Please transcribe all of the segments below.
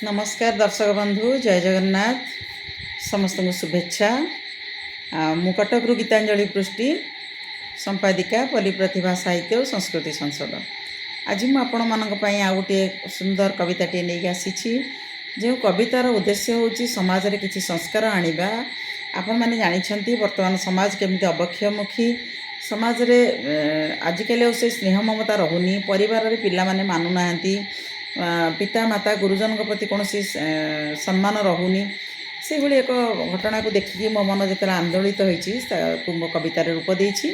ନମସ୍କାର ଦର୍ଶକ ବନ୍ଧୁ, ଜୟ ଜଗନ୍ନାଥ। ସମସ୍ତଙ୍କୁ ଶୁଭେଚ୍ଛା। ଆଉ ମୁଁ କଟକରୁ ଗୀତାଞ୍ଜଳି ପୃଷ୍ଟି, ସମ୍ପାଦିକା, ପଲ୍ଲୀ ପ୍ରତିଭା ସାହିତ୍ୟ ଓ ସଂସ୍କୃତି ସଂସଦ। ଆଜି ମୁଁ ଆପଣମାନଙ୍କ ପାଇଁ ଆଉ ଗୋଟିଏ ସୁନ୍ଦର କବିତାଟିଏ ନେଇକି ଆସିଛି, ଯେଉଁ କବିତାର ଉଦ୍ଦେଶ୍ୟ ହେଉଛି ସମାଜରେ କିଛି ସଂସ୍କାର ଆଣିବା। ଆପଣମାନେ ଜାଣିଛନ୍ତି ବର୍ତ୍ତମାନ ସମାଜ କେମିତି ଅବକ୍ଷୟମୁଖୀ। ସମାଜରେ ଆଜିକାଲି ଆଉ ସେ ସ୍ନେହ ମମତା ରହୁନି। ପରିବାରରେ ପିଲାମାନେ ମାନୁନାହାନ୍ତି। ପିତା ମାତା ଗୁରୁଜନଙ୍କ ପ୍ରତି କୌଣସି ସମ୍ମାନ ରହୁନି। ସେଇଭଳି ଏକ ଘଟଣାକୁ ଦେଖିକି ମୋ ମନ ଯେତେବେଳେ ଆନ୍ଦୋଳିତ ହୋଇଛି, ତାକୁ ମୋ କବିତାରେ ରୂପ ଦେଇଛି।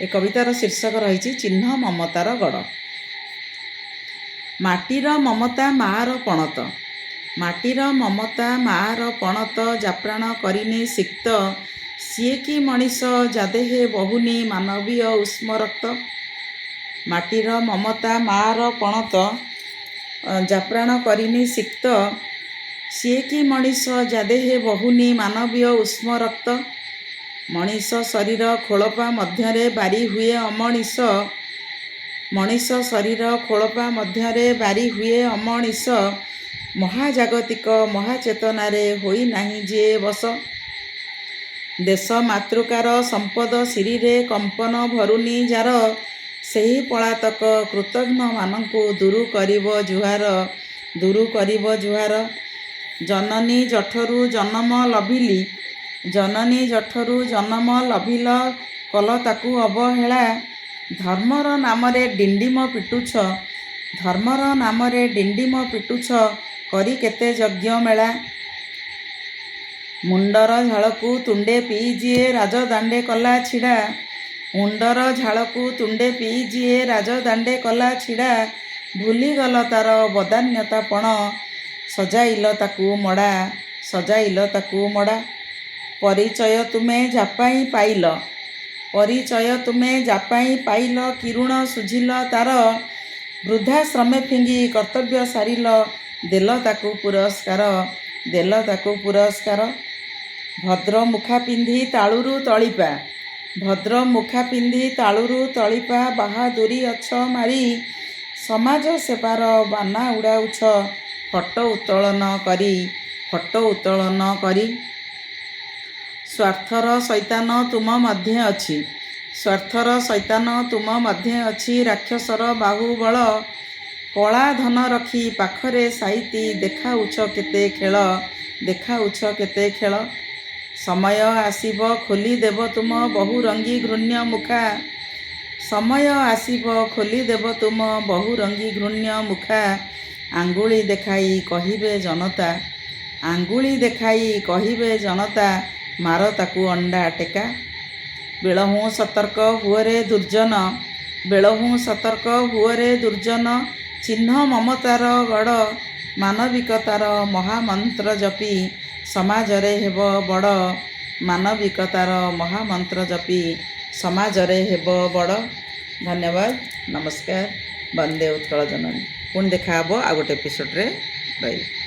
ଏ କବିତାର ଶୀର୍ଷକ ରହିଛି ଚିହ୍ନ ମମତାର ଗଡ଼। ମାଟିର ମମତା ମାଆର ପଣତ, ମାଟିର ମମତା ମାଆର ପଣତ, ଯାପ୍ରାଣ କରିନି ସିକ୍ତ, ସିଏ କି ମଣିଷ ଯାଦେହେ ବହୁନି ମାନବୀୟ ଉଷ୍ମ ରକ୍ତ? ମାଟିର ମମତା ମାଆର ପଣତ, ଯାପ୍ରାଣ କରିନି ସିକ୍ତ, ସିଏ କି ମଣିଷ ଯାଦେହେ ବହୁନି ମାନବୀୟ ଉଷ୍ମ ରକ୍ତ? ମଣିଷ ଶରୀର ଖୋଳପା ମଧ୍ୟରେ ବାରି ହୁଏ ଅମଣିଷ, ମଣିଷ ଶରୀର ଖୋଳପା ମଧ୍ୟରେ ବାରି ହୁଏ ଅମଣିଷ, ମହାଜାଗତିକ ମହାଚେତନାରେ ହୋଇନାହିଁ ଯିଏ ବଶ। ଦେଶ ମାତୃକାର ସମ୍ପଦ ଶିରୀରେ କମ୍ପନ ଭରୁନି ଯାର, ସେହି ପଳାତକ କୃତଘ୍ନମାନଙ୍କୁ ଦୂରୁ କରିବ ଜୁହାର, ଦୂରୁ କରିବ ଜୁହାର। ଜନନୀ ଜଠରୁ ଜନମ ଲଭିଲି, ଜନନୀ ଜଠରୁ ଜନମ ଲଭିଲ, କଲ ତାକୁ ଅବହେଳା। ଧର୍ମର ନାମରେ ଡିଣ୍ଡିମ ପିଟୁଛ, ଧର୍ମର ନାମରେ ଡିଣ୍ଡିମ ପିଟୁଛ, କରି କେତେ ଯଜ୍ଞ ମେଳା। ମୁଣ୍ଡର ଝାଳକୁ ତୁଣ୍ଡେ ପିଇ ଯିଏ ରାଜଦାଣ୍ଡେ କଲା ଛିଡ଼ା, ମୁଣ୍ଡର ଝାଳକୁ ତୁଣ୍ଡେ ପିଇ ଯିଏ ରାଜଦାଣ୍ଡେ କଲା ଛିଡ଼ା, ଭୁଲିଗଲ ତାର ବଦାନ୍ୟତା ପଣ, ସଜାଇଲ ତାକୁ ମଡ଼ା, ସଜାଇଲ ତାକୁ ମଡ଼ା। ପରିଚୟ ତୁମେ ଯାପାଇଁ ପାଇଲ, ପରିଚୟ ତୁମେ ଯାପାଇଁ ପାଇଲ, କି ଋଣ ଶୁଝିଲ ତାର? ବୃଦ୍ଧାଶ୍ରମେ ଫିଙ୍ଗି କର୍ତ୍ତବ୍ୟ ସାରିଲ, ଦେଲ ତାକୁ ପୁରସ୍କାର, ଦେଲ ତାକୁ ପୁରସ୍କାର। ଭଦ୍ର ମୁଖା ପିନ୍ଧି ତାଳୁରୁ ତଳିପା, ଭଦ୍ର ମୁଖା ପିନ୍ଧି ତାଳୁରୁ ତଳିପା, ବାହାଦୁରୀ ଅଛ ମାରି, ସମାଜ ସେବାର ବାନା ଉଡ଼ାଉଛ ଫଟୋ ଉତ୍ତୋଳନ କରି, ଫଟୋ ଉତ୍ତୋଳନ କରି। ସ୍ୱାର୍ଥର ସୈତାନ ତୁମ ମଧ୍ୟେ ଅଛି, ସ୍ୱାର୍ଥର ସୈତାନ ତୁମ ମଧ୍ୟେ ଅଛି, ରାକ୍ଷସର ବାହୁବଳ। କଳା ଧନ ରଖି ପାଖରେ ସାଇତି ଦେଖାଉଛ କେତେ ଖେଳ, ଦେଖାଉଛ କେତେ ଖେଳ। ସମୟ ଆସିବ ଖୋଲିଦେବ ତୁମ ବହୁରଙ୍ଗୀ ଘୃଣ୍ୟ ମୁଖା, ସମୟ ଆସିବ ଖୋଲିଦେବ ତୁମ ବହୁରଙ୍ଗୀ ଘୃଣ୍ୟ ମୁଖା, ଆଙ୍ଗୁଳି ଦେଖାଇ କହିବେ ଜନତା, ଆଙ୍ଗୁଳି ଦେଖାଇ କହିବେ ଜନତା, ମାର ତାକୁ ଅଣ୍ଡା ଟେକା। ବେଳହୁଁ ସତର୍କ ହୁଅରେ ଦୁର୍ଜନ, ବେଳହୁଁ ସତର୍କ ହୁଅରେ ଦୁର୍ଜନ, ଚିହ୍ନ ମମତାର ଗଡ଼, ମାନବିକତାର ମହାମନ୍ତ୍ର ଜପି ସମାଜରେ ହେବ ବଡ଼, ମାନବିକତାର ମହାମନ୍ତ୍ର ଜପି ସମାଜରେ ହେବ ବଡ଼। ଧନ୍ୟବାଦ, ନମସ୍କାର, ବନ୍ଦେ ଉତ୍କଳ ଜନନୀ। ପୁଣି ଦେଖାହେବ ଆଉ ଗୋଟେ ଏପିସୋଡ଼ରେ। ରହିଲି।